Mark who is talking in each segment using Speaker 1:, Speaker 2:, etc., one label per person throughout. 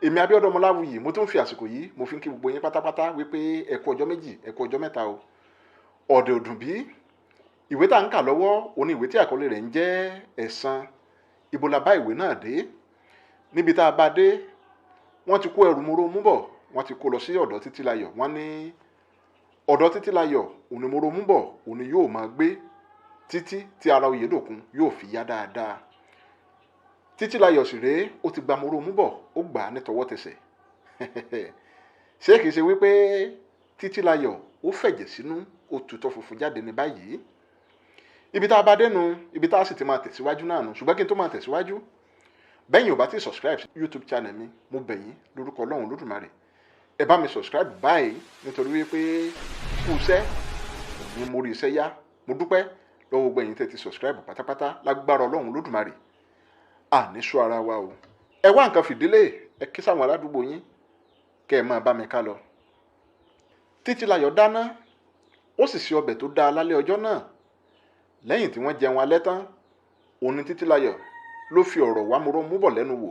Speaker 1: Èmi Abíọ́dún Ọmọláwuyì, mo tún fi àsìkò yìí, mo fi ń kí gbogbo yín pátápátá wípé ẹ kú ọjọ́ méjì, ẹ kú ọjọ́ mẹ́ta o. Ọ̀dẹ̀ òdùn bí. Ìwé tá à ń kà lọ́wọ́ òní, ìwé tí àkọlé rẹ̀ ń jẹ́ Ẹ̀san. Ibo la bá ìwé náà dé? Níbi tá a bá dé, wọ́n ti kó ẹrù Mòròmúbọ̀, wọ́n ti kó lọ sí ọ̀dọ̀ Títílayọ̀. Wọ́n ní ọ̀dọ̀ Títílayọ̀ òní Mòròmúbọ̀ òní yóò máa gbé títí tí ara Oyèdòkun yóò fi yá dáadáa. Títílayọ̀ sì rèé, ó ti gba Mòròmúbọ̀, ó gbà á ní tọwọ́ tẹsẹ̀. Ṣé kìí ṣe wípé Títílayọ̀ ó fẹ̀jẹ̀ sínú, ó tutọ́ funfun jáde ní báyìí? Ibi tá a bá dénú, ibi tá a sì ti máa tẹ̀síwájú náà nù. Ṣùgbọ́n kí n tó máa tẹ̀síwájú, bẹ́yìn ò bá ti subscribe sí YouTube channel mi, mo bẹ̀ yín lórúkọ Ọlọ́run Olódùmarè, ẹ bá mi subscribe báyìí, nítorí wípé kú iṣẹ́ ní mo rí iṣẹ́ yá. Mo dúpẹ́ lọ́wọ́ gbogbo ẹ̀yin tẹ́ ti subscribe pátápátá. Lágbára Ọlọ́run Olódùmarè, àní sọ ara wa o. Ẹ wá nǹkan fìdílé, ẹ kí sáwọn aládùúgbò yín, kẹ́ ẹ máa bá mi ká lọ. Títílayọ̀ dáná, ó sì ṣe ọbẹ̀ tó dáa lálẹ́ ọjọ́ náà. Lẹ́yìn tí wọ́n jẹun alẹ́ tán, òun ní Títílayọ̀ ló fi ọ̀rọ̀ wá Mòròmúbọ̀ lẹ́nu wò.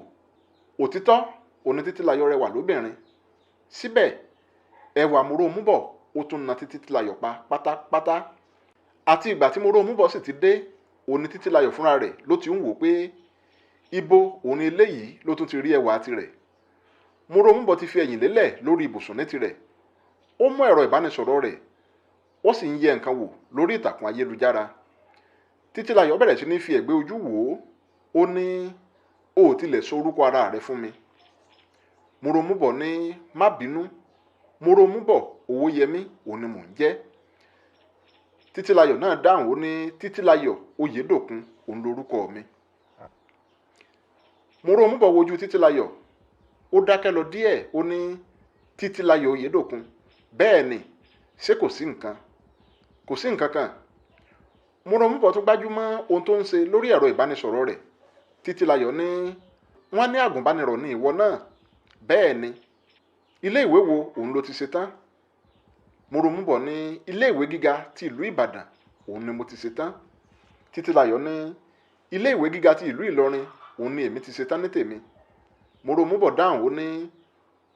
Speaker 1: Òtítọ́ òun ní Títílayọ̀ rẹwà lóbìnrin, síbẹ̀ ẹwà Mòròmúbọ̀ ó tún na Títílayọ̀ pa pátápátá. Àti ìgbà tí Mòròmúbọ̀ sì ti dé, òun ní Títílayọ̀ fúnra rẹ̀ ló ti ń wò pé ibo òun ní eléyìí ló tún ti rí ẹwà tirẹ̀. Mòròmúbọ̀ ti fi ẹ̀yìn lélẹ̀ lórí ibùsùn ní tirẹ̀, ó mú ẹ̀rọ ìbánisọ̀rọ̀ rẹ̀, ó sì ń yẹ nǹkan wò lórí ìtàkùn ayélujára. Títílayọ̀ bẹ̀rẹ̀ sí ní fi ẹ̀gbẹ́ ojú wò ó. Ó ní, "O ò tilẹ̀ sọ orúkọ ara rẹ fún mi." Mòròmúbọ̀ ní, "Má bínú, Mòròmúbọ̀ Owóyẹmí òun ni mò ń jẹ́." Títílayọ̀ náà dáhùn, ó ní, "Títílayọ̀ Oyèdòkun òun lorúkọ mi." Mòròmúbọ̀ wojú Títílayọ̀, ó dákẹ́ lọ díẹ̀, ó ní, "Títílayọ̀ Oyèdòkun, bẹ́ẹ̀ ni, ṣé kò sí nǹkan?" "Kò sí nǹkan kan." Mòròmúbọ̀ tún gbájúmọ́ ohun tó ń ṣe lórí ẹ̀rọ ìbánisọ̀rọ̀ rẹ̀. Títílayọ̀ ní, "Wọ́n ní àgùnbánirọ̀ ní ìwọ náà." "Bẹ́ẹ̀ ni." "Ilé ìwé wo òun ló ti ṣe tán?" Mòròmúbọ̀ ní, "Ilé ìwé gíga ti ìlú Ìbàdàn òun ni mo ti ṣe tán." Títílayọ̀ ní, "Ilé ìwé gíga ti ìlú Ìlọrin òun ni èmi ti ṣe tán ní tèmi." Mòròmúbọ̀ dáhùn, ó ní,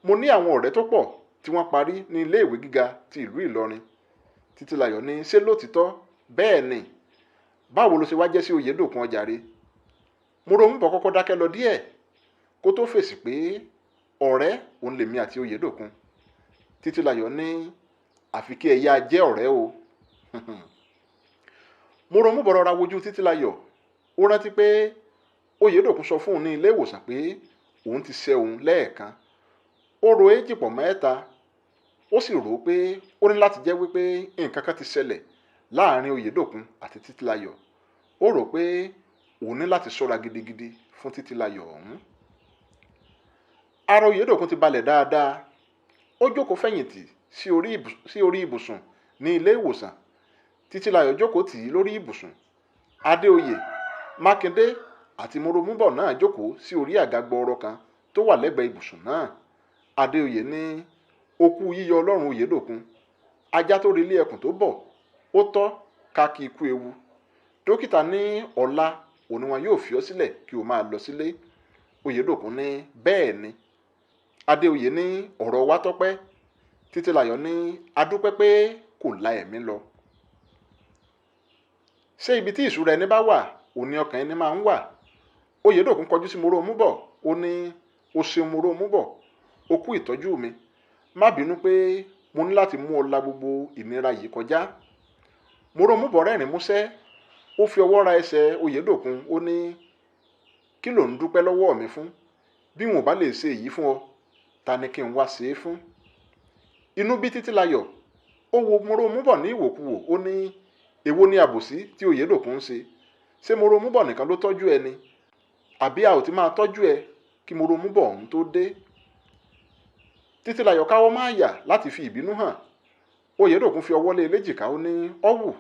Speaker 1: "Mo ní àwọn ọ̀rẹ́ tó pọ̀ tí wọ́n parí ní ilé ìwé gíga ti ìlú Ìlọrin." Títílayọ̀ ní, "Ṣé lótìtọ́?" "Bẹ́ẹ̀ ni. Báwo ló ṣe wá jẹ́ sí Oyèdòkun ọjàre?" Mòròmúbọ̀ kọ́kọ́ dákẹ́ lọ díẹ̀ kó tó fèsì pé ọ̀rẹ́ òun lèmi àti Oyèdòkun. Títílayọ̀ ní, "Àfi kí ẹ yá jẹ́ ọ̀rẹ́ o." Mòròmúbọ̀ rọra wojú Títílayọ̀. Ó rántí pé Oyèdòkun sọ fún òun ní ilé ìwòsàn pé òun ti ṣe òun lẹ́ẹ̀kan. Ó ro èjì pọ̀ mẹ́ta, ó sì rò ó pé ó ní láti jẹ́ wípé nǹkan kan ti ṣẹlẹ̀ láàrin Oyèdòkun àti Títílayọ̀. Ó rò pé òun ní láti ṣọ́ra gidigidi fún Títílayọ̀ ọ̀hún. Ara Oyèdòkun ti balẹ̀ dáadáa. Ó jókòó fẹ̀yìntì sí orí ibùsùn ní ilé ìwòsàn. Títílayọ̀ jókòó tì í lórí ibùsùn. Adéoyè, Mákindé àti Mòròmúbọ̀ náà jókòó sí orí àga gbọọrọ kan tó wà lẹ́gbẹ̀ẹ́ ibùsùn náà. Adéoyè ní, "Okú yíyọ Ọlọ́run, Oyèdòkun. Ajá tó relé ẹkùn tó bọ̀, ó tọ́ ká kí ikú ewu. Dókítà ní ọ̀la òun ni wọn yóò fi ọ́ sílẹ̀ kí o máa lọ sílé." Oyèdòkun ní, "Bẹ́ẹ̀ ni." Adéoyè ní, "Ọ̀rọ̀ wa tọ́pẹ́." Títílayọ̀ ní, "Adúpẹ́ pé kò la ẹ̀mí lọ. Ṣé ibi tí ìṣúra ẹni bá wà òní ọkàn ẹni máa ń wà?" Oyèdòkun kọjú sí Mòròmúbọ̀, ó ní, "O ṣeun Mòròmúbọ̀, o kú ìtọ́jú mi. Má bínú pé mo ní láti mú ọ la gbogbo ìnira yìí kọjá." Mòròmúbọ̀ rẹ́rìn músẹ́, ó fi ọwọ́ ra ẹsẹ̀ Oyèdòkun, ó ní, "Kí ló ń dúpẹ́ lọ́wọ́ mi fún? Bí wọn ò bá lè ṣe èyí fún ọ, ta ni kí n wá ṣe é fún?" Inú bí Títílayọ̀, ó wo Mòròmúbọ̀ ní ìwòkuwò. Ó ní, "Èwo ni àbòsí tí Oyèdòkun ń ṣe? Ṣé Mòròmúbọ̀ nìkan ló tọ́jú ẹ ni? Àbí a ò ti máa tọ́jú ẹ kí Mòròmúbọ̀ ọ̀hún tó dé?" Títílayọ̀ káwọ́ máa yà láti fi ìbínú hàn. Oyèdòkun fi ọwọ́ lé e léjìká, ó ní, "Ọ̀wù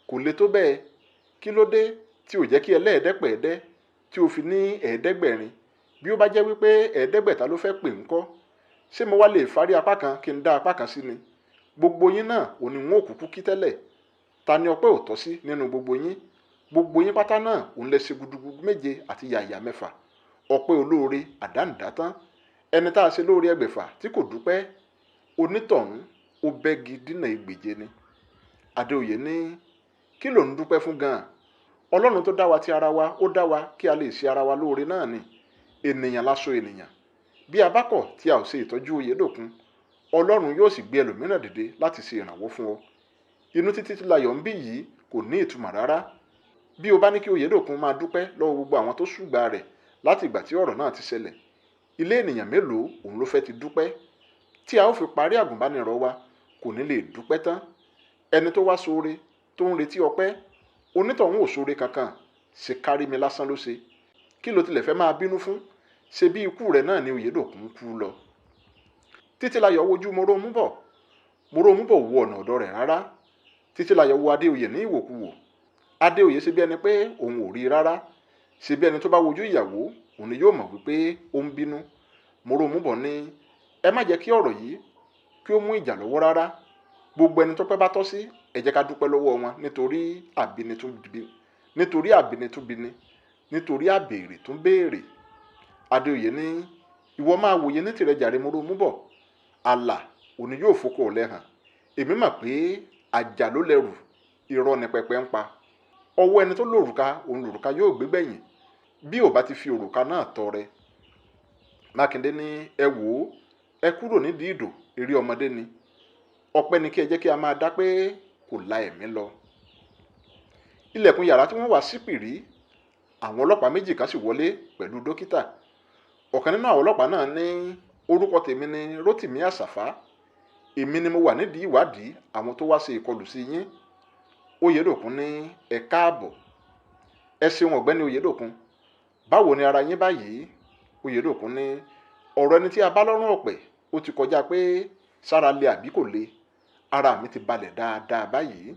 Speaker 1: kò le tó bẹ́ẹ̀. Kí ló dé tí ò jẹ́ kí ẹlẹ́ẹ̀ẹ́dẹ́pẹ̀ẹ́dẹ́ tí o fi ní 500? Bí ó bá jẹ́ wípé 500 ló fẹ́ pè ń kọ́, ṣé mo wá lè fárí apá kan kí n dá apá kan sí ni? Gbogbo yín náà ò ní wọn ò kúkú kí tẹ́lẹ̀. Ta ni ọpẹ́ ò tọ́ sí nínú gbogbo yín? Gbogbo yín pátá náà òun lẹ ṣe gudugudu méje àti yàyà mẹ́fà. Ọpẹ́ olóore àdáǹdátán. Ẹni tá a ṣe lóore 600 tí kò dúpẹ́, onítọ̀hún ó bẹ́gi dínà 600 ni. Adéoyè ní kí ló ń dúpẹ́ fún gan-an? Ọlọ́run tó dá wa ti ara wa, ó dá wa kí a lè ṣe ara wa lóore náà ni. Ènìyàn láṣọ ènìyàn. Bí a bá kọ̀ tí a ò ṣe ìtọ́jú Oyèdòkun, Ọlọ́run yóò sì gbé ẹlòmíràn dìde láti ṣe ìrànwọ́ fún ọ. Inú títí tí Láyọ̀ ń bí yìí kò ní ìtumọ̀ rárá. Bí o bá ní kí Oyèdòkun máa dúpẹ́ lọ́wọ́ gbogbo àwọn tó ṣùgbà rẹ̀ láti ìgbà tí ọ̀rọ̀ náà ti ṣẹlẹ̀, ilé ènìyàn mélòó òun ló fẹ́ ti dúpẹ́? Tí a ó fi parí àgùnbánirọ̀ wa kò ní lè dúpẹ́ tán. Ẹni tó wá ṣoore tó ń retí ọpẹ́, onítọ̀hún ò ṣoore kankan, ṣe kárí mi lásán ló ṣe. Kí ló tilẹ̀ fẹ́ máa bínú fún? Ṣe bí ikú rẹ̀ náà ni Oyèdòkun kú lọ. Títílayọ̀ wojú Mòrómúbọ̀. Mòrómúbọ̀ wo ọ̀nà ọ̀dọ̀ rẹ̀ rárá. Títílayọ̀ wo Adéoyè ní ìwòkuwò. Adéoyè ṣe bí ẹni pé òun ò rí rárá. Ṣe bí ẹni tó bá wojú ìyàwó, òun ni yóò mọ̀ wípé ó ń bínú. Mòrómúbọ̀ ní ẹ má jẹ́ kí ọ̀rọ̀ yìí kí ó mú ìjà lọ́wọ́ rárá. Gbogbo ẹni tọ́pẹ́ bá tọ́ sí, ẹ jẹ́ ká dúpẹ́ lọ́wọ́ wọn nítorí àbínitúbini, nítorí àbèrè tún béèrè. Adéoyè ní ìwọ máa wòye ní tìrẹ jàre Mòrómúbọ̀. Àlà òní yóò fokò ọ̀lẹ hàn. Èmi mọ̀ pé àjà ló lẹ́rù, irọ́ ni pẹpẹ ń pa. Ọwọ́ ẹni tó lòrùka, òun lòrùka yóò gbé gbẹ̀yìn bí ò bá ti fi òrùka náà tọrẹ. Mákindé ní ẹ wò ó, ẹ kúrò nídìí ìdò, eré ọmọdé ni. Ọpẹ́ ni kí ẹ jẹ́ kí a máa dá pé kò la ẹ̀mí lọ. Ilẹ̀kùn yàrá tí wọ́n wà sí pìrí, àwọn ọlọ́pàá méjì kan sì wọlé pẹ̀lú dókítà. Ọ̀kan nínú àwọn ọlọ́pàá náà ní orúkọ tèmi ni Rótìmí Àsàfá. Èmi ni mo wà nídìí ìwádìí àwọn tó wá ṣe ìkọlù sí yín. Oyèdòkun ní ẹ káàbọ̀. Ẹ ṣeun ọ̀gbẹ́ni Oyèdòkun. Báwo ni ara yín báyìí? Oyèdòkun ní ọ̀rọ̀ ẹni tí a bá lọ́rùn ọ̀pẹ ó ti kọjá pé sára le àbí kò le. Ara mi ti balẹ̀ dáadáa báyìí.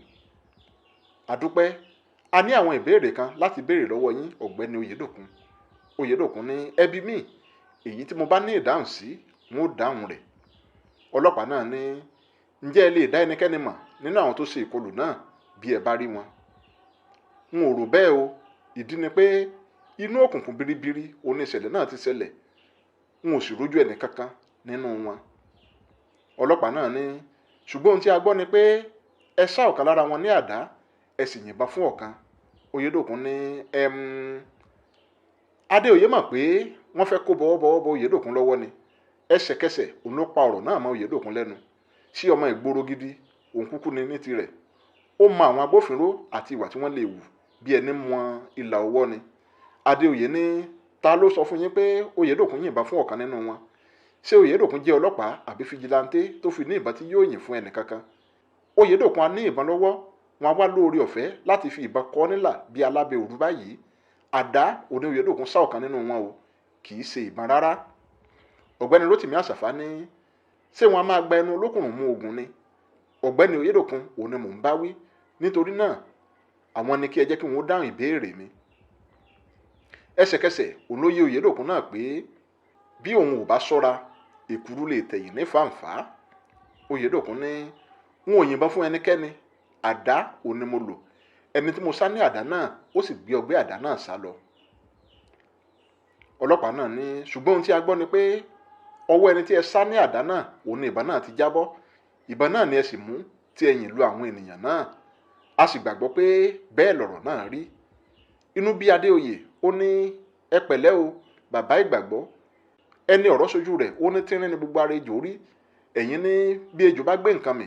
Speaker 1: Àdúpẹ́, a ní àwọn ìbéèrè kan láti béèrè lọ́wọ́ yín ọ̀gbẹ́ni Oyèdòkun. Oyèdòkun ní ẹbí mi, èyí tí mo bá ní ìdáhùn sí, n ó dáhùn rẹ̀. Ọlọ́pàá náà ní ǹjẹ́ ẹ lè dá ẹnikẹ́ni mọ̀ nínú àwọn tó ṣe ìkọlù náà bí ẹ bá rí wọn? N ò rò bẹ́ẹ̀ o. Ìdí ni pé inú òkùnkùn biribiri òní ìṣẹ̀lẹ̀ náà ti ṣẹlẹ̀. N ò sì rójú ẹnì kankan nínú wọn. Ọlọ́pàá náà ní ṣùgbọ́n ohun tí a gbọ́ ni pé ẹ sá ọ̀kan lára wọn ní àdá, ẹ sì yìnbọn fún ọ̀kan. Oyèdòkun ní Adéoyè mọ̀ pé wọ́n fẹ́ kó bọ́wọ́bọ́wọ́ bọ Oyèdòkun lọ́wọ́ ni. Ẹsẹ̀kẹsẹ̀ òun ló pa ọ̀rọ̀ náà mọ́ Oyèdòkun lẹ́nu. Sí ọmọ ìgboro gidi, òun kúkú ni ní tirẹ̀. Ó mọ àwọn agbófinró àti ìwà tí wọ́n lè wù bí ẹni mọ ìlà ọwọ́ ni. Adéoyè ní ta ló sọ fún yín pé Oyèdòkun yìnbọn fún ọ̀kan nínú wọn? Ṣé Oyèdòkun jẹ́ ọlọ́pàá àbí fìjìláńtẹ́ tó fi ní ìbọn tí yóò yìn fún ẹnì kankan? Oyèdòkun á ní ìbọn lọ́wọ́, wọn á wá lóore ọ̀fẹ́ láti fi ìbọn kọ́ nílà bí alábẹ́ òru báyìí. Àdá òní Oyèdòkun sá ọ̀kan nínú wọn o, kì í ṣe ìbọn rárá. Ọ̀gbẹ́ni Rótìmí Àsàfá ní ṣé wọn a máa gba ẹnu olókùnrùn mú ogun ni? Ọ̀gbẹ́ni Oyèdòkun òun ni mò ń bá wí. Nítorí náà àwọn ni kí ẹ jẹ́ kí wọ́n dáhùn ìbéèrè mi. Ẹsẹ̀kẹsẹ̀ òun ló yé Oyèdòkun náà pé bí òun ò bá ṣọ́ra, èkuru lè tẹ̀yìn ní fàǹfà. Oyèdòkun ní n ò yìnbọn fún ẹnikẹ́ni, àdá òun ni mo lò. Ẹni tí mo sá ní àdá náà ó sì gbé ọgbẹ́ àdá náà sá lọ. Ọlọ́pàá náà ní ṣùgbọ́n ohun tí a gbọ́ ni pé ọwọ́ ẹni tí ẹ sá ní àdá náà òun ni ìbọn náà ti jábọ́. Ìbọn náà ni ẹ sì mú tí ẹ yìn lu àwọn ènìyàn náà. A sì gbàgbọ́ pé bẹ́ẹ̀ lọ̀rọ̀ náà rí. Inú bí Adéoyè, ó ní ẹ pẹ̀lẹ́ o bàbá ìgbàgbọ́. Ẹni ọ̀rọ̀ sojú rẹ̀ ó ní tínrín ní gbogbo ara ejò rí. Ẹ̀yin ní bí ejò bá gbé nǹkan mì,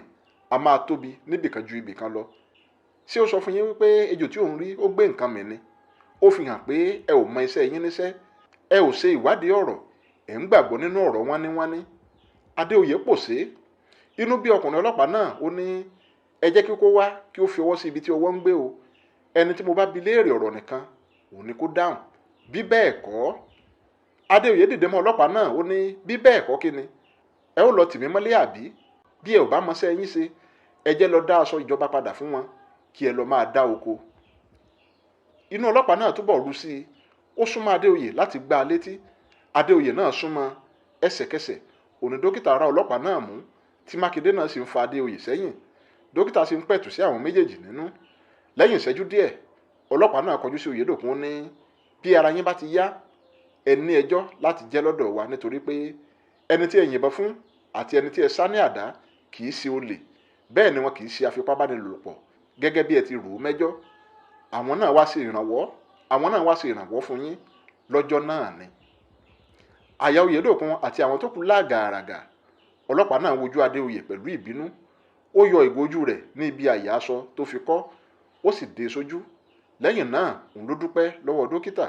Speaker 1: a máa tóbi níbìkan ju ibìkan lọ. Ṣé ó sọ fún yín wípé ejò tí òun rí ó gbé nǹkan mì ni? Ó fi hàn pé ẹ ò mọ iṣẹ́ yín níṣẹ́. Ẹ ò ṣe ìwádìí ọ̀rọ̀, ẹ̀ ń gbàgbọ́ nínú ọ̀rọ̀ wánníwánní. Adéoyè pòṣé. Inú bí ọkùnrin ọlọ́pàá náà ó ní ẹ jẹ́ kí kó wá kí ó fi ọwọ́ sí ibi tí ọwọ́ ń gbé o. Ẹni tí mo bá bi léèrè ọ̀rọ̀ nìkan, òun ni kó dáhùn. Bí bẹ́ẹ̀ kọ́. Adéoyè dìde mọ́ ọlọ́pàá náà ó ní bí bẹ́ẹ̀ kọ́ kí ni? Ẹ ó lọ tì mí mọ́lé àbí? Bí ẹ ò bá mọṣẹ́ yín ṣe, ẹ jẹ́ lọ dá aṣọ ìjọba padà fún wọn kí ẹ lọ máa dá oko. Inú ọlọ́pàá náà túbọ̀ ru sí i. Ó súnmọ́ Adéoyè láti gbá a létí. Adéoyè náà súnmọ́ ẹsẹ̀kẹsẹ̀. Òní dókítà ra ọlọ́pàá náà mú tí Mákindé náà sì ń fa Adéoyè sẹ́yìn. Dókítà sì ń pẹ̀tù sí àwọn méjèèjì nínú. Lẹ́yìn ìṣẹ́jú díẹ̀, ọlọ́pàá náà kọjú sí Oyèdòkun ó ní bí ara yín bá ti yá, ẹ ní ẹjọ́ láti jẹ́ lọ́dọ̀ wa nítorí pé Ẹni tí ẹ yìnbọn fún àti ẹni tí ẹ sá ní àdá kì í ṣe olè, bẹ́ẹ̀ ni wọn kì í ṣe afipábánilòpọ̀ gẹ́gẹ́ bí ẹ ti rò ó mẹ́jọ. Àwọn náà wá ṣe ìrànwọ́, àwọn náà wá ṣe ìrànwọ́ fún yín lọ́jọ́ náà ni. Àyà Oyèdòkun àti àwọn tó kù lágàràgà. Ọlọ́pàá náà wojú Adéoyè pẹ̀lú ìbínú. Ó yọ ìgò ojú rẹ̀ ní ibi àyà aṣọ tó fi kọ́, ó sì dé sójú. Lẹ́yìn náà òun ló dúpẹ́ lọ́wọ́ dókítà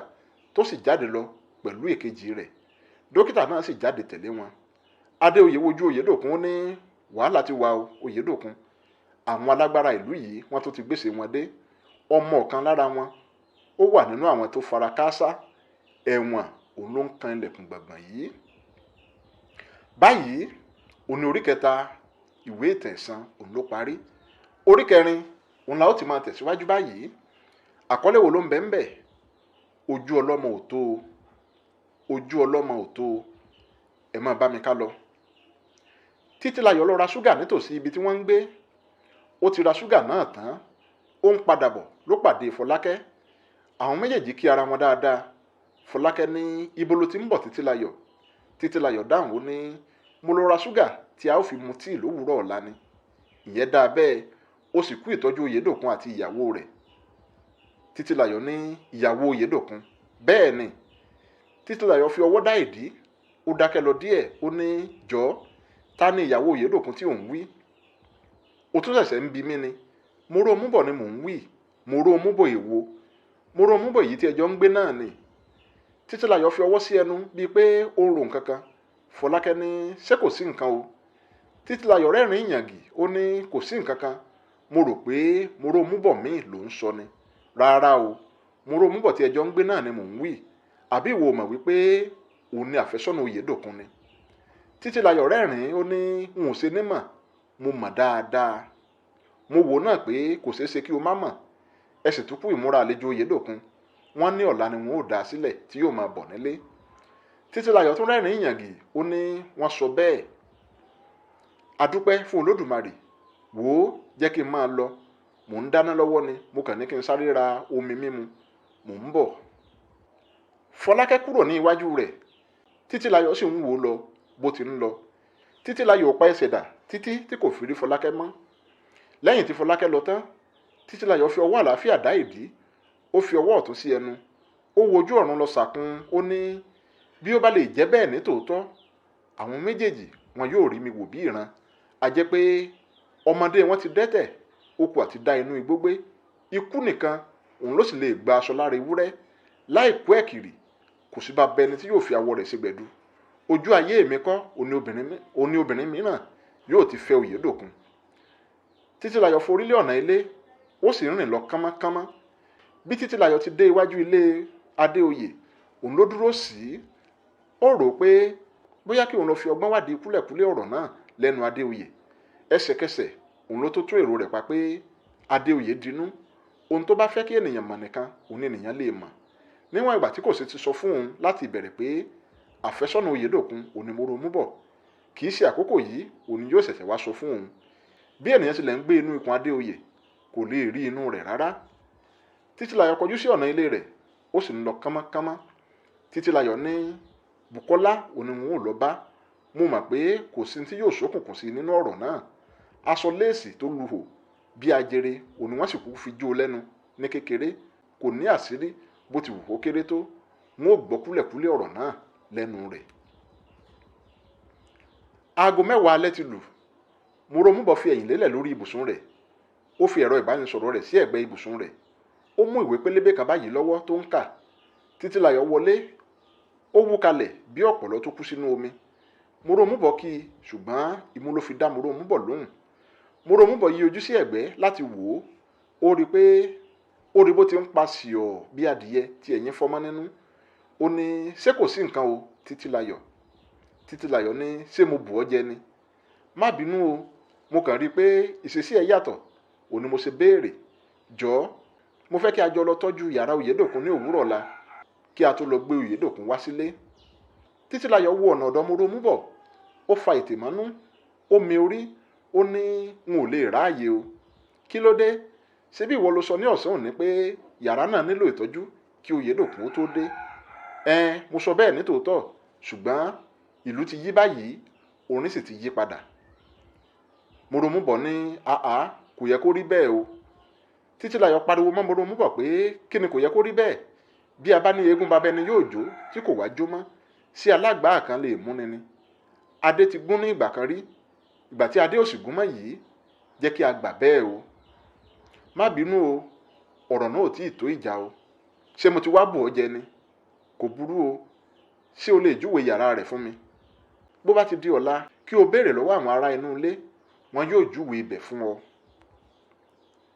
Speaker 1: tó sì jáde lọ pẹ̀lú èkejì rẹ̀. Dókítà náà sì jáde tẹ̀lé wọn. Adéoyè wojú Oyèdòkun, ó ní wàhálà ti wà o Oyèdòkun. Àwọn alágbára ìlú yìí wọ́n tó ti gbèsè wọn dé. Ọmọ ọ̀kan lára wọn ó wà nínú àwọn tó fara káásá. Ẹ̀wọ̀n òun ló ń kan ilẹ̀kùn gbọ̀ngbọ̀n yìí. Báyìí òun ní orí kẹta ìwé ìtàn Ẹ̀san òun ló parí. Orí kẹrin òun la ó ti máa tẹ̀síwájú báyìí. Àkọlé wo ló ń bẹ ń bẹ? Ojú ọlọ́mọ ò tó o, ojú ọlọ́mọ ò tó o. Ẹ máa bá mi ká lọ. Títílayọ̀ lọ ra ṣúgà nítòsí ibi tí wọ́n ń gbé. Ó ti ra ṣúgà náà tán, ó ń padà bọ̀ ló pàdé Fọlákẹ́. Àwọn méjèèjì kí ara wọn dáadáa. Fọlákẹ́ ní ibo ló ti ń bọ̀ Títílayọ̀? Títílayọ̀ dáhùn, ó ní mo lọ ra ṣúgà tí a ó fi mu tíì lówùúrọ̀ ọ̀la ni. Ìyẹn dáa bẹ́ẹ̀, ó sì kú ìtọ́jú Oyèdòkun àti ìyàwó rẹ̀. Títílayọ̀ ní ìyàwó Oyèdòkun? Bẹ́ẹ̀ ni. Títílayọ̀ fi ọwọ́ dá ìdí, ó dákẹ́ lọ díẹ̀, ó ní jọ̀ọ́, ta ni ìyàwó Oyèdòkun tí òun wí? O tún ṣẹ̀ṣẹ̀ ń bi mí ni. Mòrómúbọ̀ ni mò ń wí. Mòrómúbọ̀ èwo? Mòrómúbọ̀ èyí tí ẹjọ́ ń gbé náà ni. Títílayọ̀ fi ọwọ́ sí ẹnu bíi pé ó ń ro nǹkan kan. Fọlákẹ́ ní ṣé kò sí nǹkan o? Títílayọ̀ rẹ́rìn-ín ìyàngì, ó ní kò sí nǹkan kan. Mo rò pé Mòrómúbọ̀ míì ló ń sọ ni. Rárá o, Mòrómúbọ̀ tí ẹjọ́ ń gbé náà ni mò ń wí. Àbí ìwọ ò mọ̀ wípé òun ni àfẹ́sọ́nà Oyèdòkun ni? Títílayọ̀ rẹ́rìn-ín, ó ní n ò ṣe ní mọ̀, mo mọ̀ dáadáa. Mo wò náà pé kò ṣeé ṣe kí o má mọ̀. Ẹ sì tún kú ìmúra àlejò Oyèdòkun. Wọ́n ní ọ̀la ni wọn ó dá a sílẹ̀ tí yóò máa bọ̀ nílé. Títílayọ̀ tún rẹ́rìn-ín ìyàngì, ó ní wọ́n sọ bẹ́ẹ̀. A dúpẹ́ fún Olódùmarè. Wò ó, jẹ́ kí n máa lọ. Mò ń dáná lọ́wọ́ ni, mo kàn ní kí n sáré ra omi mímu. Mò ń bọ̀. Fọlákẹ́ kúrò ní iwájú rẹ̀. Títílayọ̀ sì ń wò ó lọ bó ti ń lọ. Títílayọ̀ ò pa ẹsẹ̀ dà títí tí kò fi rí Fọlákẹ́ mọ́. Lẹ́yìn tí Fọlákẹ́ lọ tán, Títílayọ̀ fi ọwọ́ àlàáfíà dá ìdí, ó fi ọwọ́ ọ̀tún sí ẹnu, ó wojú ọ̀run lọ sàkún, ó ní bí ó bá lè jẹ́ bẹ́ẹ̀ ní tòótọ́, àwọn méjèèjì wọn yóò rí mi wò bí ìran. A jẹ́ pé ọmọdé wọn ti dẹ́tẹ̀, ó kù àti dá inú igbó gbé. Ikú nìkan òun ló sì lè gba aṣọ lára ewúrẹ́. Láì kú ẹ̀kìrì, kò sí bá bẹni tí yóò fi awọ rẹ̀ ṣe gbẹ̀du. Ojú ayé mi kọ́ òní obìnrin mìíràn yóò ti fẹ́ Oyèdòkun. Títílayọ̀ forí lé ọ̀nà ilé, ó sì ń rìn lọ kánmọ́kánmọ́. Bí Títílayọ̀ ti dé iwájú ilé Adéoyè, òun ló dúró sí i. Ó rò ó pé bóyá kí òun lọ fi ọgbọ́n wádìí kúlẹ̀kúlẹ̀ ọ̀rọ̀ náà lẹ́nu Adéoyè. Ẹsẹ̀kẹsẹ̀ òun ló tó tún èrò rẹ̀ pa pé Adéoyè dinú. Ohun tó bá fẹ́ kí ènìyàn mọ̀ nìkan òun ni ènìyàn lè mọ̀. Níwọ̀n ìgbà tí kò sì ti sọ fún òun láti ìbẹ̀rẹ̀ pé àfẹ́sọ́nà Oyèdòkun òun ni Mòrómúbọ̀, kì í ṣe àkókò yìí òun ni yóò ṣẹ̀ṣẹ̀ wá sọ fún òun. Bí ènìyàn tilẹ̀ ń gbé inú ikùn Adéoyè, kò lè rí inú rẹ̀ rárá. Títílayọ̀ kọjú sí ọ̀nà ilé rẹ̀, ó sì ń lọ kánmọ́kánmọ́. Títílayọ̀ ní Bùkọ́lá òun ni wọn ò lọ bá. Mo mọ̀ pé kò sí tí yóò ṣókùnkùn sí nínú ọ̀rọ̀ náà. Aṣọ léèsì tó luhò bí ajere òun ni wọ́n sì kúkú fi jó lẹ́nu ní kékeré. Kò ní àṣírí bó ti wù kó kéré tó. Wọn ò gbọ́ kúlẹ̀kúlẹ̀ ọ̀rọ̀ náà lẹ́nu rẹ̀. Aago 10 alẹ́ ti lù. Mòrómúbọ̀ fi ẹ̀yìn lélẹ̀ lórí ibùsùn rẹ̀. Ó fi ẹ̀rọ ìbánisọ̀rọ̀ rẹ̀ sí ẹ̀gbẹ́ ibùsùn rẹ̀. Ó mú ìwé pélébé kan báyìí lọ́wọ́ tó ń kà. Títílayọ̀ wọlé, ó wú kalẹ̀ bí ọ̀pọ̀lọ́ tó kú sínú omi. Mòrómúbọ̀ kí i, ṣùgbọ́n imú ló fi dá Mòrómúbọ̀ lóhùn. Mòrómúbọ̀ yí ojú sí ẹ̀gbẹ́ láti wò ó. Ó rí bó ti ń pa síọ̀ bí adìyẹ tí ẹ̀yìn fọ́mọ́ nínú. Ó ní ṣé kò sí nǹkan o Títílayọ̀? Títílayọ̀ ní ṣé mo bù ọ́ jẹ ni? Má bínú o, mo kàn rí i pé ìṣesí ẹ yàtọ̀, òun ni mo ṣe béèrè. Jọ̀ọ́, mo fẹ́ kí a jọ lọ tọ́jú yàrá Oyèdòkun ní òwúrọ̀ ọ̀la kí a tó lọ gbé Oyèdòkun wá sílé. Títílayọ̀ wo ọ̀nà ọ̀dọ̀ Mòrómúbọ̀, ó fa ètè mọ́nú, ó mi orí, ó ní n ò lè ráàyè o. Kí ló dé? Ṣé bí ìwọ ló sọ ní ọ̀sán òní pé yàrá náà nílò ìtọ́jú kí Oyèdòkun ó tó dé? Ẹn, mo sọ bẹ́ẹ̀ ní tòótọ́, ṣùgbọ́n Ìlú ti yí báyìí, orin sì ti yí padà. Mòròmúbọ̀ ní àá kò yẹ kó rí bẹ́ẹ̀ o. Títílayọ̀ pariwo mọ́ Mòròmúbọ̀ pé kí ni kò yẹ kó rí bẹ́ẹ̀? Bí a bá ní eégún baba ẹni yóò jó tí kò wá jó mọ́, sí alágbàá kan lè múni ni. Adé ti gún ní ìgbà kan rí, ìgbà tí adé ò sì gún mọ́ yìí, jẹ́ kí a gbà bẹ́ẹ̀ o. Má bínú o, ọ̀rọ̀ náà ò tí ì tó ìjà o. Ṣé mo ti wá bù ọ́ jẹ ni? Kò burú o. Ṣé o lè júwe yàrá rẹ̀ fún mi? Bó bá ti di ọ̀la, kí o béèrè lọ́wọ́ àwọn ará inú ilé, wọn yóò júwe ibẹ̀ fún ọ.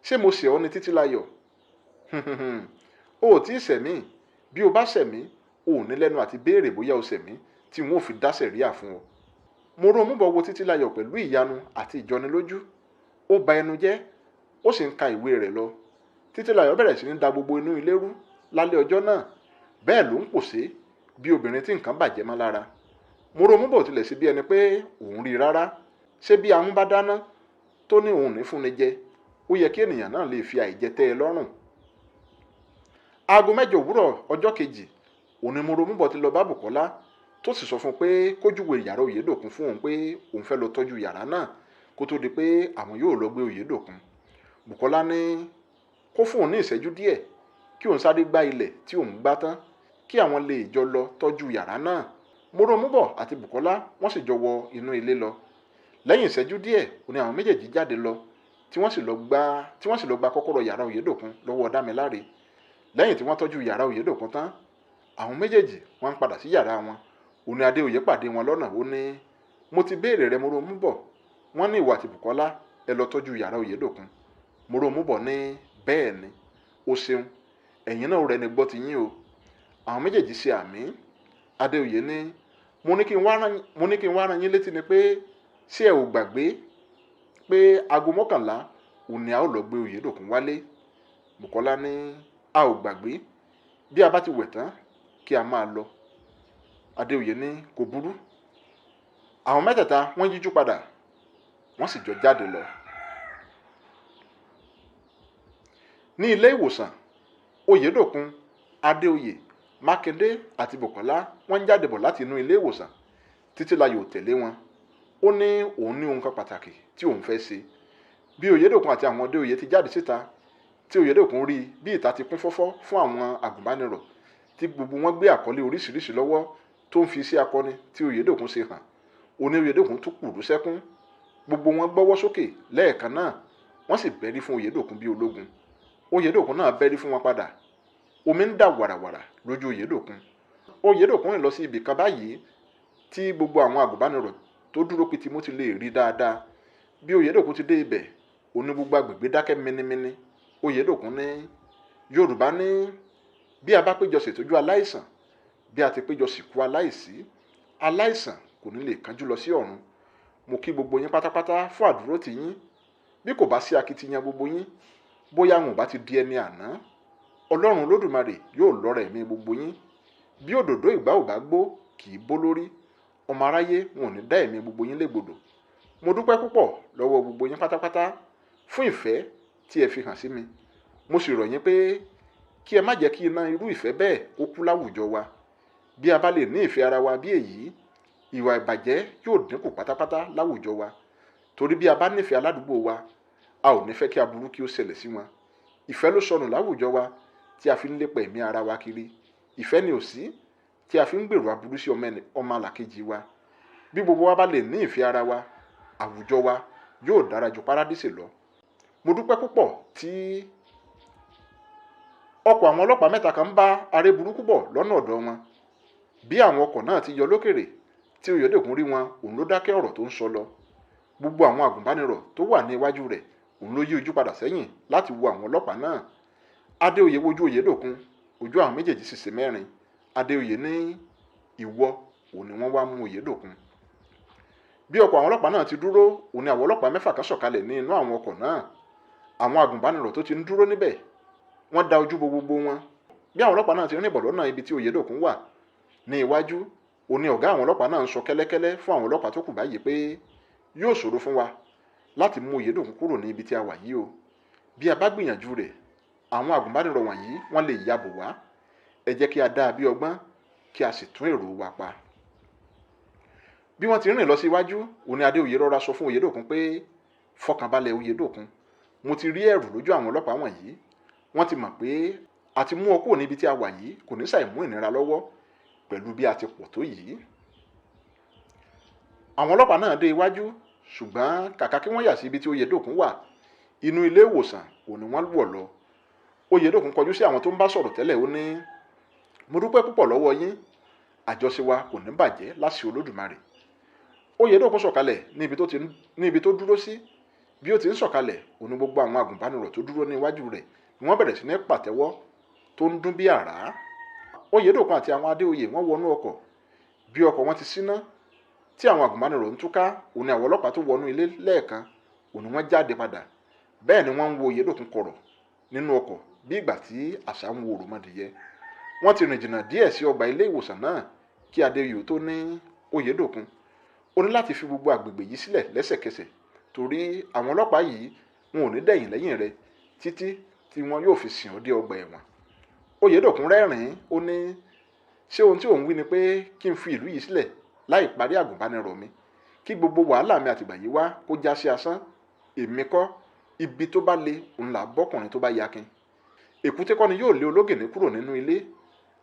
Speaker 1: Ṣé mo ṣẹ̀ ọ́ ni Títílayọ̀? O ò tí ì ṣẹ̀ mí. Bí o bá ṣẹ̀ mí, o ò ní lẹ́nu àti béèrè bóyá o ṣẹ̀ mí tí n ó fi dá sẹ̀ríà fún ọ. Mòròmúbọ̀ wo Títílayọ̀ pẹ̀lú ìyanu àti ìjọnilójú. Ó ba ẹnu jẹ́, ó sì ń ka ìwé rẹ̀ lọ. Títílayọ̀ bẹ̀rẹ̀ sí ní da gbogbo inú ilé rú lálẹ́ ọjọ́ náà. Bẹ́ẹ̀ ló ń pòṣé bí obìnrin tí nǹkan bàjẹ́ mọ́ lára. Mòròmúbọ̀ tilẹ̀ sí bí ẹni pé òun rí i rárá. Ṣé bí ahun bá dáná tó ní òun ní fúnni jẹ, ó yẹ kí ènìyàn náà lè fi àìjẹ tẹ́ ẹ lọ́rùn. Aago 8 òwúrọ̀ ọjọ́ kejì, òní Mòròmúbọ̀ ti lọ bá Bùkọ́lá tó sì sọ fún un pé kó júwe yàrá Oyèdòkun fún òun pé òun fẹ́ lọ tọ́jú yàrá náà kó tó di pé àwọn yóò lọ gbé Oyèdòkun. Bùkọ́lá ní kó fún òun ní ìṣẹ́jú díẹ̀ kí òun sáré gbá ilẹ̀ tí òun gbá tán kí àwọn lè jọ lọ tọ́jú yàrá náà. Mòròmúbọ̀ àti Bùkọ́lá wọ́n sì jọ wọ inú ilé lọ. Lẹ́yìn ìṣẹ́jú díẹ̀, òní àwọn méjèèjì jáde lọ tí wọ́n sì lọ gba kọ́kọ́rọ́ yàrá Oyèdòkun lọ́wọ́ Dámiláre. Lẹ́yìn tí wọ́n tọ́jú yàrá Oyèdòkun tán, àwọn méjèèjì wọ́n ń padà sí yàrá wọn. Òní Adéoyè pàdé wọn lọ́nà, ó ní mo ti béèrè rẹ Mòròmúbọ̀, wọ́n ní ìwọ àti Bùkọ́lá ẹ lọ tọ́jú yàrá Oyèdòkun. Mòròmúbọ̀ ní bẹ́ẹ̀ ni, o ṣeun, ẹ̀yin náà rẹ ni gbọ́ ti yín o. Àwọn méjèèjì ṣe àmì. Adéoyè ní mo ní kí n wá rán yín létí ni pé ṣé ẹ ò gbàgbé pé aago 11 òní a ó lọ gbé Oyèdòkun wálé. Bùkọ́lá ní a ò gbàgbé, bí a bá ti wẹ̀ tán kí a máa lọ. Adéoyè ní kò burú. Àwọn mẹ́tẹ̀ẹ̀ta wọ́n yíjú padà, wọ́n sì jọ jáde lọ. Ní ilé ìwòsàn, Oyèdòkun, Adéoyè, Mákindé àti Bùkọ́lá wọ́n ń jáde bọ̀ láti inú ilé ìwòsàn. Títílayọ̀ ò tẹ̀lé wọn. Ó ní òun ní ohun kan pàtàkì tí òun fẹ́ ṣe. Bí Oyèdòkun àti àwọn Adéoyè ti jáde síta, tí Oyèdòkun rí bí ìta ti kún fọ́fọ́ fún àwọn àgùnbánirọ̀ tí gbogbo wọn gbé àkọlé oríṣiríṣi lọ́wọ́ tó ń fi iṣẹ́ akọni tí Oyèdòkun ṣe hàn. Òní Oyèdòkun tún kùrú sẹ́kún. Gbogbo wọn gbọ́wọ́ sókè lẹ́ẹ̀kan náà, wọ́n sì bẹ́rí fún Oyèdòkun bí ológun. Oyèdòkun náà bẹ́rí fún wọn padà. Omi ń dà wàràwàrà lójú Oyèdòkun. Oyèdòkun rìn lọ sí ibì kan báyìí tí gbogbo àwọn àgùnbánirọ̀ tó dúró pitimú ti lè rí dáadáa. Bí Oyèdòkun ti dé ibẹ̀, òní gbogbo agbègbè dákẹ́ minimini. Oyèdòkun ní Yorùbá ní bí a bá péjọ ṣètọ́jú aláìsàn, bí a ti péjọ sìnkú aláìsí, aláìsàn kò ní lè kánjú lọ sí ọ̀run. Mo kí gbogbo yín pátápátá fún àdúró tì yín. Bí kò bá sí akitiyan gbogbo yín, bóyá wọn ò bá ti di ẹni àná, Ọlọ́run Olódùmarè yóò lọ́ra ẹ̀mí gbogbo yín. Bí òdòdó ìgbà ò bá gbó, kì í bó lórí. Ọmọ aráyé wọn ò ní dá ẹ̀mí gbogbo yín légbodò. Mo dúpẹ́ púpọ̀ lọ́wọ́ gbogbo yín pátápátá fún ìfẹ́ tí ẹ fi hàn sí mi. Mo sì rọ̀ yín pé kí ẹ má jẹ́ kí iná irú ìfẹ́ bẹ́ẹ̀ kó kú láwùjọ wa. Bí a bá lè ní ìfẹ́ ara wa bí èyí, ìwà ìbàjẹ́ yóò dínkù pátápátá láwùjọ wa. Torí bí a bá nífẹ̀ẹ́ aládùúgbò wa, a ò ní fẹ́ kí aburú kí ó ṣẹlẹ̀ sí wọn. Ìfẹ́ ló sọnù láwùjọ wa tí a fi ń lépa ẹ̀mí ara wa kiri. Ìfẹ́ ni ò sí tí a fi ń gbèrò aburú sí ọmọ àlàkejì wa. Bí gbogbo wa bá lè ní ìfẹ́ ara wa, àwùjọ wa yóò dára ju párádísè lọ. Mo dúpẹ́ púpọ̀ tí ọkọ̀ àwọn ọlọ́pàá mẹ́ta kan ń bá aré burúkú bọ̀ lọ́nà ọ̀dọ̀ wọn. Bí àwọn ọkọ̀ náà ti yọ lókèrè tí Oyèdòkun rí wọn, òun ló dákẹ́ ọ̀rọ̀ tó ń sọ lọ. Gbogbo àwọn àgùnbánirọ̀ tó wà ní iwájú rẹ̀, òun ló yí ojú padà sẹ́yìn láti wo àwọn ọlọ́pàá náà. Adéoyè wojú Oyèdòkun, ojú àwọn méjèèjì sì ṣe mẹ́rin. Adéoyè ní ìwọ òun ni wọ́n wá mú Oyèdòkun. Bí ọkọ̀ àwọn ọlọ́pàá náà ti dúró, òun ni àwọn ọlọ́pàá mẹ́fà kan sọ̀kalẹ̀ ní inú àwọn ọkọ̀ náà. Àwọn àgùnbánirọ̀ tó ti ń dúró níbẹ̀, wọ́n da ojú bo gbogbo wọn. Bí àwọn ọlọ́pàá náà ti rìn bọ̀ lọ́nà ibi tí Oyèdòkun wà ní iwájú, òun ni ọ̀gá àwọn ọlọ́pàá náà ń sọ kẹ́lẹ́kẹ́lẹ́ fún àwọn ọlọ́pàá tó kù báyìí pé yóò ṣòro fún wa láti mú Oyèdòkun kúrò ní ibi tí a wà yìí o. Bí a bá gbìyànjú rẹ̀, àwọn àgùnbánirọ̀ wọ̀nyí wọ́n lè yabò wá. Ẹ jẹ́ kí a dá a bí ọgbọ́n, kí a sì tún èrò wa pa. Bí wọ́n ti rìn lọ sí iwájú, òun ni Adéoyè rọra sọ fún Oyèdòkun pé fọkànbalẹ̀ Oyèdòkun, mo ti rí ẹ̀rù lójú àwọn ọlọ́pàá wọ̀nyí. Wọ́n ti mọ̀ pé a ti mú ọ kúrò níbi tí a wà yìí kò ní ṣàì mú ìnira lọ́wọ́ pẹ̀lú bí a ti pọ̀ tó yìí. Àwọn ọlọ́pàá náà dé iwájú, ṣùgbọ́n kàkà kí wọ́n yà sí ibi tí Oyèdòkun wà, inú ilé ìwòsàn òun ni wọ́n wọ̀ lọ. Oyèdòkun kọjú sí àwọn tó ń bá sọ̀rọ̀ tẹ́lẹ̀, ó ní mo dúpẹ́ púpọ̀ lọ́wọ́ yín, àjọṣe wa kò ní bàjẹ́ láṣẹ Olódùmarè. Oyèdòkun sọ̀kalẹ̀ ní ibi tó dúró sí. Bí ó ti ń sọ̀kalẹ̀, òun ni gbogbo àwọn agùnbánirọ̀ tó dúró ní iwájú rẹ̀ ni wọ́n bẹ̀rẹ̀ sí ní pàtẹ́wọ́ tó ń dún bí àrá. Oyèdòkun àti àwọn Adéoyè wọ́n wọnú ọkọ̀. Bí ọkọ̀ wọn ti ṣíná tí àwọn agùnbánirọ̀ ń túká, òun ni àwọn ọlọ́pàá tó wọnú ilé lẹ́ẹ̀kan, òun ni wọ́n jáde padà. Bẹ́ẹ̀ ni wọ́n ń wo Oyèdòkun kọ̀rọ̀ nínú ọkọ̀ bí ìgbà tí àṣà ń wo òròmọdìyẹ. Wọ́n ti rìn jìnnà díẹ̀ sí ọgbà ilé ìwòsàn náà kí Adéoyè tó ní Oyèdòkun ó ní láti fi gbogbo àgbègbè yìí sílẹ̀ lẹ́sẹ̀kẹsẹ̀, torí àwọn ọlọ́pàá yìí wọn ò ní dẹ̀yìn lẹ́yìn rẹ̀ títí tí wọn yóò fi sìn ọ́ dé ọgbà ẹ̀wọ̀n. Oyèdòkun rẹ́rìn-ín, ó ní ṣé ohun tí òun wí ni pé kí n fi ìlú yìí sílẹ̀ láì parí àgùnbánirọ̀ mi, kí gbogbo wàhálà mi àtìgbà yìí wá kó já sí asán? Èmi kọ́, ibi tó bá le òun là bọ́kùnrin tó bá yakin. Èkúté kọ́ ni yóò lé ológìnní kúrò nínú ilé.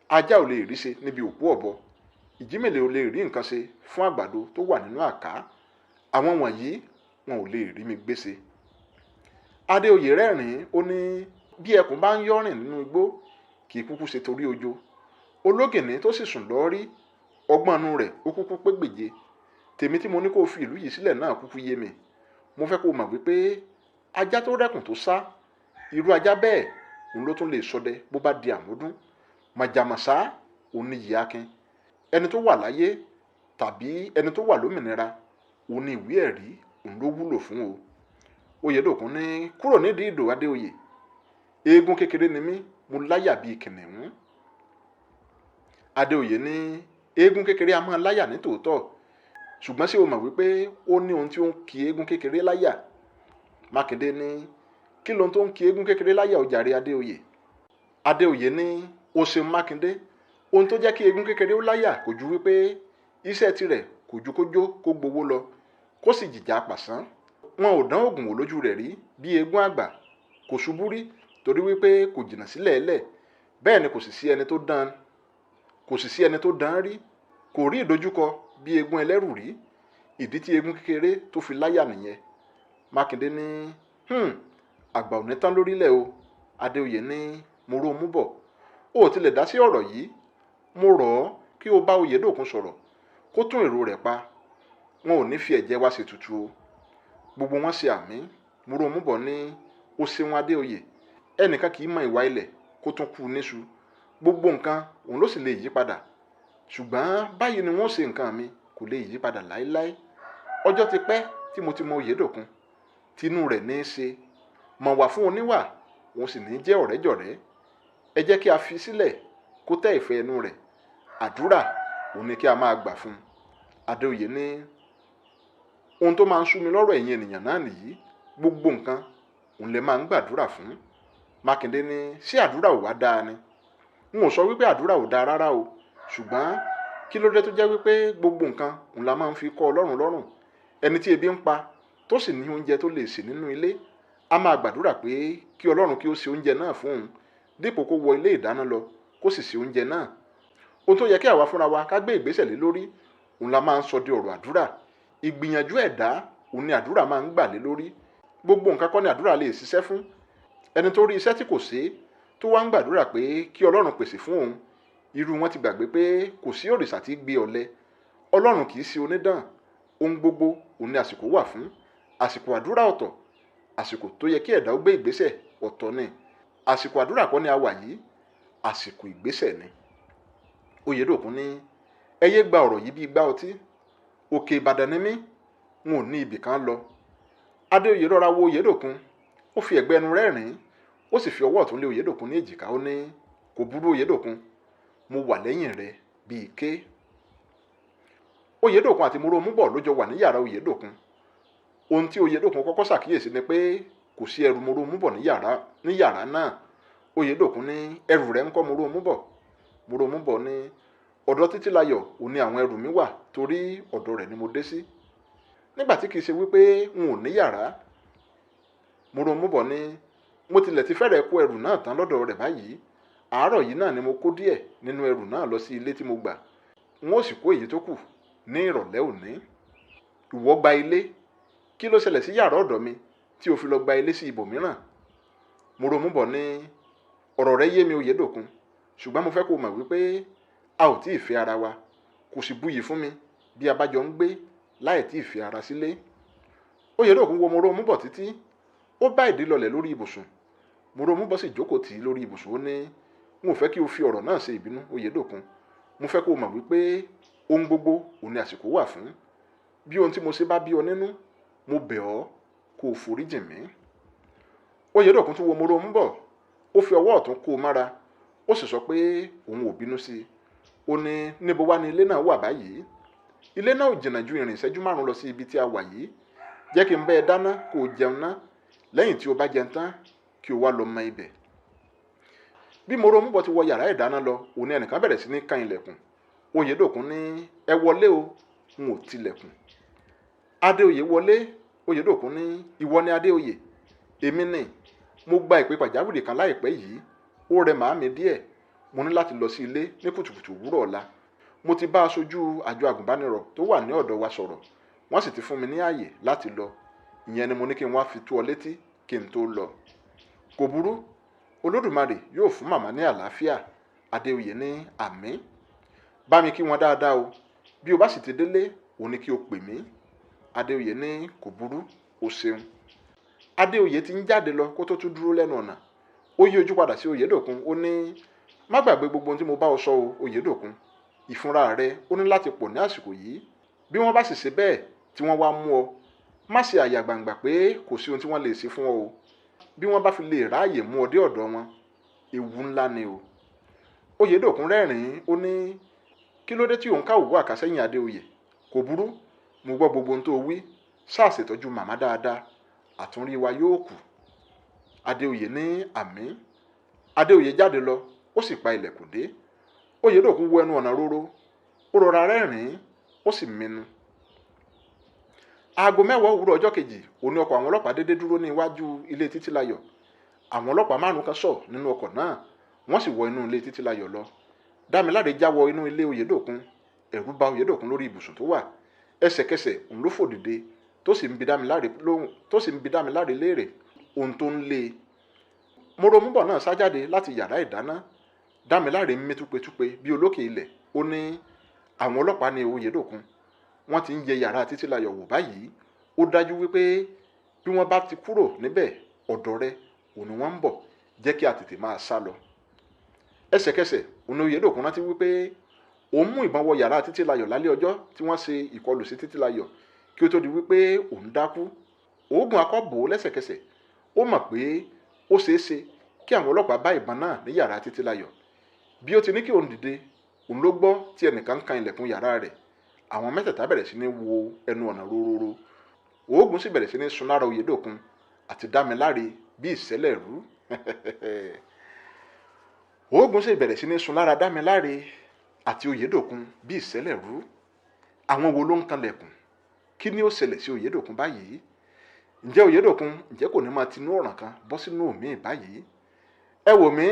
Speaker 1: Ajá ò lè rí ṣe níbi òkú ọ̀bọ. Ìjímèlè ò lè rí nǹkan ṣe fún àgbàdo tó wà nínú àká. Àwọn wọ̀nyí wọn ò lè rí mi gbéṣe. Adéoyè rẹ́rìn-ín, ó ní bí ẹkùn bá ń yọ́rìn nínú igbó kì í kúkú ṣe torí ojo. Ológìnní tó sì sùn lọ́ọ́rí, ọgbọ́n inú rẹ̀ ó kúkú pé gbèje. Tèmi tí mo ní kó fi ìlú yìí sílẹ̀ náà kúkú yé mi. Mo fẹ́ kó mọ̀ wípé ajá tó rẹ́kùn tó sá, irú ajá bẹ́ẹ̀ òun ló tún lè ṣọdẹ bó bá di àmọ́dún. Màjàmásá òun ni yìí akin. Ẹni tó wà láyé tàbí ẹni tó wà lómìnira òun ni ìwé ẹ̀rí òun ló wúlò fún o. Oyèdòkun ní kúrò nídìí ìdò Adéoyè, eégún kékeré ni mí, mo láyà bíi kìnìún. Adéoyè ní eégún kékeré a máa láyà ní tòótọ́, ṣùgbọ́n ṣé o mọ̀ wípé ó ní ohun tí ó ń ki eégún kékeré láyà? Mákindé ní kí lohun tó ń ki eégún kékeré láyà ó jàre Adéoyè? Adéoyè ní o ṣeun Mákindé, ohun tó jẹ́ kí eégún kékeré ó láyà kò ju wípé iṣẹ́ tirẹ̀ kò ju kó jó kó gbowó lọ, kó sì jìjà pàṣán. Wọn ò dán oògùn wò lójú rẹ̀ rí bí eégún àgbà, kò ṣubú rí torí wípé kò jìnnà sílẹ̀ ẹlẹ̀. Bẹ́ẹ̀ ni kò sì sí ẹni tó dán, kò sì sí ẹni tó dán rí, kò rí ìdojúkọ bí eégún ẹlẹ́rù rí. Ìdí tí eégún kékeré tó fi láyà nìyẹn. Mákindé ní àgbà ò ní tán lórílẹ̀ o. Adéoyè ní mo ró mú bọ̀, o ò tilẹ̀ dá sí ọ̀rọ̀ yìí. Mo rọ̀ ọ́ kí o bá Oyèdòkun sọ̀rọ̀ kó tún èrò rẹ̀ pa. Wọn ò ní fi ẹ̀jẹ̀ wa ṣètùtù o. Gbogbo wọn ṣe àmì. Mo ró mú bọ̀ ní o ṣeun Adéoyè, ẹnìkan kì í mọ ìwà ilẹ̀ kó tún kú níṣu. Gbogbo nǹkan òun ló sì lè yí padà, ṣùgbọ́n báyìí ni wọ́n ṣe nǹkan mi kò lè yí padà láéláé. Ọjọ́ ti pẹ́ tí mo ti mọ Oyèdòkun, tinú rẹ̀ ní í ṣe, mọ̀ wá fún oníwà, òun sì ní jẹ́ ọ̀rẹ́jọ̀rẹ́. Ẹ jẹ́ kí a fi sílẹ̀ kó tẹ́ ìfẹ́ ẹnu rẹ̀. Àdúrà òun ni kí a máa gbà fún un. Adéoyè ní ohun tó máa ń sú mi lọ́rọ̀ ẹ̀yin ènìyàn náà nìyí, gbogbo nǹkan òun lè máa ń gbàdúrà fún. Mákindé ní ṣé àdúrà ò wá dáa ni? N ò sọ wípé àdúrà ò dáa rárá o, ṣùgbọ́n kí ló dé tó jẹ́ wípé gbogbo nǹkan òun la máa ń fi kọ́ Ọlọ́run lọ́rùn? Ẹni tí ebi ń pa tó sì ní oúnjẹ tó lè sè nínú ilé, a máa gbàdúrà pé kí Ọlọ́run kí ó ṣe oúnjẹ náà fún òun dípò kó wọ ilé ìdáná lọ kó sì ṣe oúnjẹ náà. Ohun tó yẹ kí àwa fúnra wa ká gbé ìgbésẹ̀ lé lórí òun la máa ń sọ di ọ̀rọ̀ àdúrà. Ìgbìyànjú ẹ̀dá òun ni àdúrà máa ń gbà lé lórí. Gbogbo nǹkan kọ́ ni àdúrà lè ṣiṣẹ́ fún. Ẹni tó rí iṣẹ́ tí kò ṣe tó wá ń gbàdúrà pé kí Ọlọ́run pèsè fún òun, irú wọn ti gbàgbé pé kò sí òrìṣà tí gbé ọ̀lẹ. Ọlọ́run kì í ṣe onídàn. Ohun gbogbo òun ni àsìkò wà fún. Àsìkò àdúrà ọ̀tọ̀, àsìkò tó yẹ kí ẹ̀dá ó gbé ìgbésẹ̀ ọ̀tọ̀ ni. Àsìkò àdúrà kọ́ ni a wà yìí, àsìkò ìgbésẹ̀ ni. Oyèdòkun ní ẹ yé gba ọ̀rọ̀ yìí bí igbá ọtí. Òkè Ìbàdàn ni mí, n ò ní ibì kan lọ. Adéoyè rọra wo Oyèdòkun, ó fi ẹ̀gbẹ́ ẹnu rẹ́rìn-ín, ó sì fi ọwọ́ ọ̀tún lé Oyèdòkun ní èjìká. Ó ní kò burú Oyèdòkun, mo wà lẹ́yìn rẹ bíi ké. Oyèdòkun àti Mòrómúbọ̀ ló jọ wà ní yàrá Oyèdòkun. Ohun tí Oyèdòkun kọ́kọ́ ṣàkíyèsí ni pé kò sí ẹrù Mòrómúbọ̀ ní yàrá náà. Oyèdòkun ní ẹrù rẹ̀ ń kọ́ Mòrómúbọ̀. Mòrómúbọ̀ ní Ọ̀dọ̀ Títílayọ̀ òun ni àwọn ẹrù mi wà torí ọ̀dọ̀ rẹ̀ ni mo dé sí. Nígbà tí kìí ṣe wípé n ò ní yàrá. Mòrónmúbọ̀ ní mo tilẹ̀ ti fẹ́rẹ̀ kó ẹrù náà tán lọ́dọ̀ rẹ̀ báyìí. Àárọ̀ yìí náà ni mo kó díẹ̀ nínú ẹrù náà lọ sí ilé tí mo gbà. N ó sì kó èyí tó kù ní ìrọ̀lẹ́ òní. Ìwọ gba ilé. Kí ló ṣẹlẹ̀ sí yàrá ọ̀dọ̀ mi tí o fi lọ gba ilé sí ibòmíràn? Mòrónmúbọ̀ ní ọ̀rọ̀ rẹ yé mi Oyèdòkun, ṣùgbọ́n mo fẹ́ kó mọ̀ wípé a ò tí ì fẹ́ ara wa, kò sì buyì fún mi bí a bá jọ ń gbé láì tí ì fi ara sílé. Oyèdòkun wo Mòrónmúbọ̀ títí, ó bá ìdí lọlẹ̀ lórí ibùsùn. Mòrónmúbọ̀ sì jókòó tì í lórí ibùsùn, ó ní n ò fẹ́ kí o fi ọ̀rọ̀ náà ṣe ìbínú Oyèdòkun. Mo fẹ́ kó mọ̀ wípé ohun gbogbo òun ni àsìkò wà fún. Bí ohun tí mo ṣe bá bí ọ nínú, mo bẹ̀ ọ́ kó o foríjì mí. Oyèdòkun tún wo Mòrónmúbọ̀, ó fi ọwọ́ ọ̀tún kó o mára, ó sì sọ pé òun ò bínú sí i. Ó ní níbo wá ni ilé náà wà báyìí? Ilé náà ò jìnnà ju ìrìn ìṣẹ́jú 5 lọ sí ibi tí a wà yìí. Jẹ́ kí n bá ẹ dáná kó o jẹun ná. Lẹ́yìn tí o bá jẹun tán kí o wá lọ mọ ibẹ̀. Bí Mòrónmúbọ̀ ti wọ yàrá ìdáná lọ, òun ni ẹnìkan bẹ̀rẹ̀ sí ní kan ilẹ̀kùn. Oyèdòkun ní ẹ wọlé o, n ò tilẹ̀kùn. Adéoyè wọlé. Oyèdòkun ní ìwọ ni Adéoyè? Èmi ni. Mo gba ìpè pàjáwìrì kan láìpẹ́ yìí. Ó rẹ màámi díẹ̀. Mo ní láti lọ sí ilé ní kùtùkùtù òwúrọ̀ ọ̀la. Mo ti bá aṣojú àjọ àgùnbánirọ̀ tó wà ní ọ̀dọ̀ wa sọ̀rọ̀. Wọ́n sì ti fún mi ní ààyè láti lọ. Ìyẹn ni mo ní kí n wá fi tó ọ létí kí n tó lọ. Kò burú. Olódùmarè yóò fún màmá ní àlàáfíà. Adéoyè ní àmín. Bá mi kí wọn dáadáa o. Bí o bá sì ti délé, òun ni kí o pè mí. Adéoyè ní kò burú, o ṣeun. Adéoyè ti ń jáde lọ kó tó tún dúró lẹ́nu ọ̀nà. Ó yí ojú padà sí Oyèdòkun, ó ní má gbàgbé gbogbo ohun tí mo bá ọ sọ o Oyèdòkun. Ìfúnra rẹ ó ní láti pọ̀ ní àsìkò yìí. Bí wọ́n bá sì ṣe bẹ́ẹ̀ tí wọ́n wá mú ọ, má ṣe àyà gbangba pé kò sí ohun tí wọ́n lè ṣe fún ọ o. Bí wọ́n bá fi lè ráàyè mú ọ dé ọ̀dọ̀ wọn, ewu ńlá ni o. Oyèdòkun rẹ́rìn-ín, ó ní kí ló dé tí òun ká òwú àkàsẹ́yìn Adéoyè? Kò burú, mo gbọ́ gbogbo ohun tó wí. Ṣáà ṣètọ́jú màmá dáadáa, àtúnrí wa yóò kù. Adéoyè ní àmín. Adéoyè jáde lọ, ó sì pa ilẹ̀kùn dé. Oyèdòkun wo ẹnu ọ̀nà róró, ó rọra rẹ́rìn-ín, ó sì minu. Aago 10 òwúrọ̀ ọjọ́ kejì, òní ọkọ̀ àwọn ọlọ́pàá dédé dúró ní iwájú ilé Títílayọ̀. Àwọn ọlọ́pàá 5 kan sọ̀ nínú ọkọ̀ náà, wọ́n sì wọ inú ilé Títílayọ̀ lọ. Dámiláre já wọ inú ilé Oyèdòkun. Ẹ̀rù bà Oyèdòkun lórí ibùsùn tó wà. Ẹsẹ̀kẹsẹ̀ òun ló fò dìde tó sì ń bi Dámiláre léèrè ohun tó ń lé e. Mòrónmúbọ̀ náà sá jáde láti yàrá ìdáná. Dámiláre ń mí túpetúpe bí olókè ilẹ̀. Ó ní àwọn ọlọ́pàá ní Oyèdòkun. Wọ́n ti ń yẹ yàrá Títílayọ̀ wò báyìí. Ó dájú wípé bí wọ́n bá ti kúrò níbẹ̀, ọ̀dọ̀ rẹ̀ òun ni wọ́n ń bọ̀. Jẹ́ kí a tètè máa sá lọ. Ẹsẹ̀kẹsẹ̀ òun ni Oyèdòkun rántí wípé òun mú ìbọn wọ yàrá Títílayọ̀ lálẹ́ ọjọ́ tí wọ́n ṣe ìkọlù sí Títílayọ̀ kí ó tó di wípé òun dákú. Òógùn akọ́ bò ó lẹ́sẹ̀kẹsẹ̀. Ó mọ̀ pé ó ṣeé ṣe kí àwọn ọlọ́pàá bá ìbọn náà ní yàrá Títílayọ̀. Bí ó ti ní kí òun dìde, òun ló gbọ́ tí ẹnìkan kan ilẹ̀kùn yàrá rẹ̀. Àwọn mẹ́tẹ̀ẹ̀ta bẹ̀rẹ̀ sí ní wo ẹnu ọ̀nà róróró. Òógùn sì bẹ̀rẹ̀ sí ní sun lára Oyèdòkun àti Dámiláre bí ìṣẹ̀lẹ̀ rú. Òógùn sì bẹ̀rẹ̀ sí ní sun lára Dámiláre àti Oyèdòkun bí ìṣẹ̀lẹ̀ rú. Àwọn wo ló ń kanlẹ̀kùn? Kí ni ó ṣẹlẹ̀ sí Oyèdòkun báyìí? Ǹjẹ́ Oyèdòkun ǹjẹ́ kò ní máa tinú ọ̀ràn kan bọ́ sínú òmíì báyìí? Ẹ wò mí,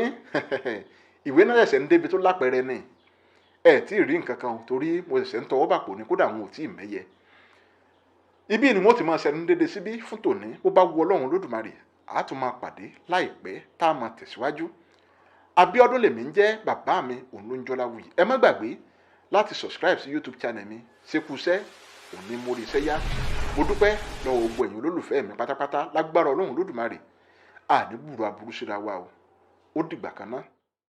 Speaker 1: ìwé náà ṣẹ̀ṣẹ̀ ń débi tó lápẹẹrẹ ni. Ẹ tí ì rí nǹkan kan torí mo ṣẹ̀ṣẹ̀ ń tọwọ́ bàpò ní kódà wọn ò tí ì mẹ́yẹ. Ibí ni wọ́n ti máa ṣẹnu dédé síbí fún tòní. Bó bá wu Ọlọ́run Olódùmarè, a tún máa pàdé láìpẹ́ tá a máa tẹ̀síwájú. Abíọ́dún lèmi ń jẹ́, bàbá mi òun ló ń jọlá wuyì. Ẹ má gbàgbé láti subscribe sí YouTube channel mi, Ṣekúṣẹ́ òní mórí iṣẹ́ yá. Mo dúpẹ́ lọ́wọ́ gbogbo ẹ̀yin olólùfẹ́ mi pátápátá. Lágbára Ọlọ́run Olódùmarè, a ní gbúròó aburú síra wa o. Ó dìgbà kan náà.